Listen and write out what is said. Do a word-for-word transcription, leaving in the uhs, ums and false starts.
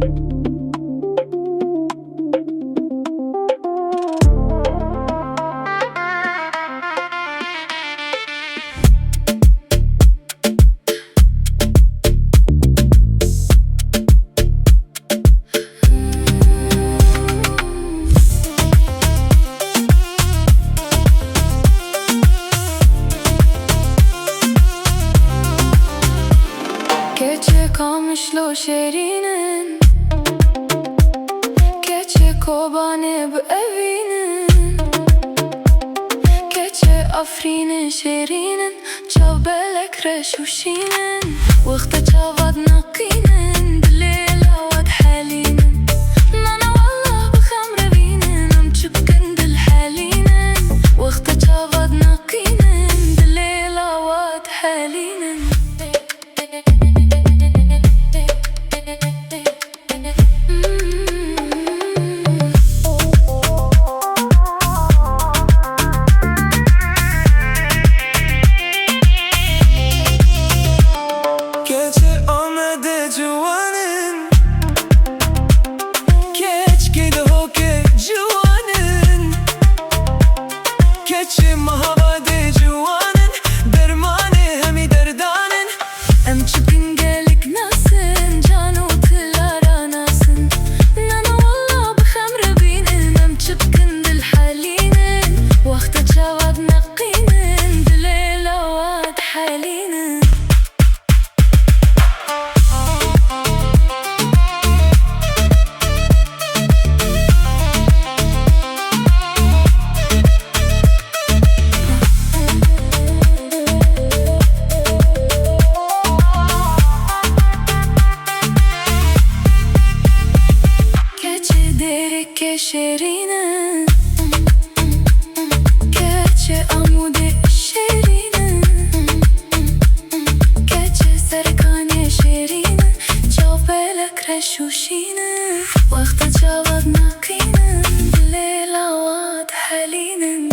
Keçê Qamişlo şêrîn in, keçê Kobanê bi evîn in, keçê Efrînê şêrîn in, çav belek reş û şîn in. Wexta çava dineqînin, dilê lawa dihelînin. Nana wallah bi xem re bînin, em çi bikin dilhelînin. Wexta çava dineqînin, dilê lawa dihelînin. Keçê Amedê ciwan in, keçkê Dihokê ciwan in, keçê Mehabadê ciwan in, dermanê hemî derdan in. Em çi bikin gelek nasin, can û tilara nasin. Nana wallah bi xem re bînin, em çi bikin dilhelînin. Wexta çava dineqînin, dilê lawa dihelînin. Keçê Dêrikê şêrîn in, keçê Amûdê şêrîn in, keçê Serkanê şêrîn in, çav belek reş û şîn in. Wexta çava dineqînin, dilê lawa dihelînin.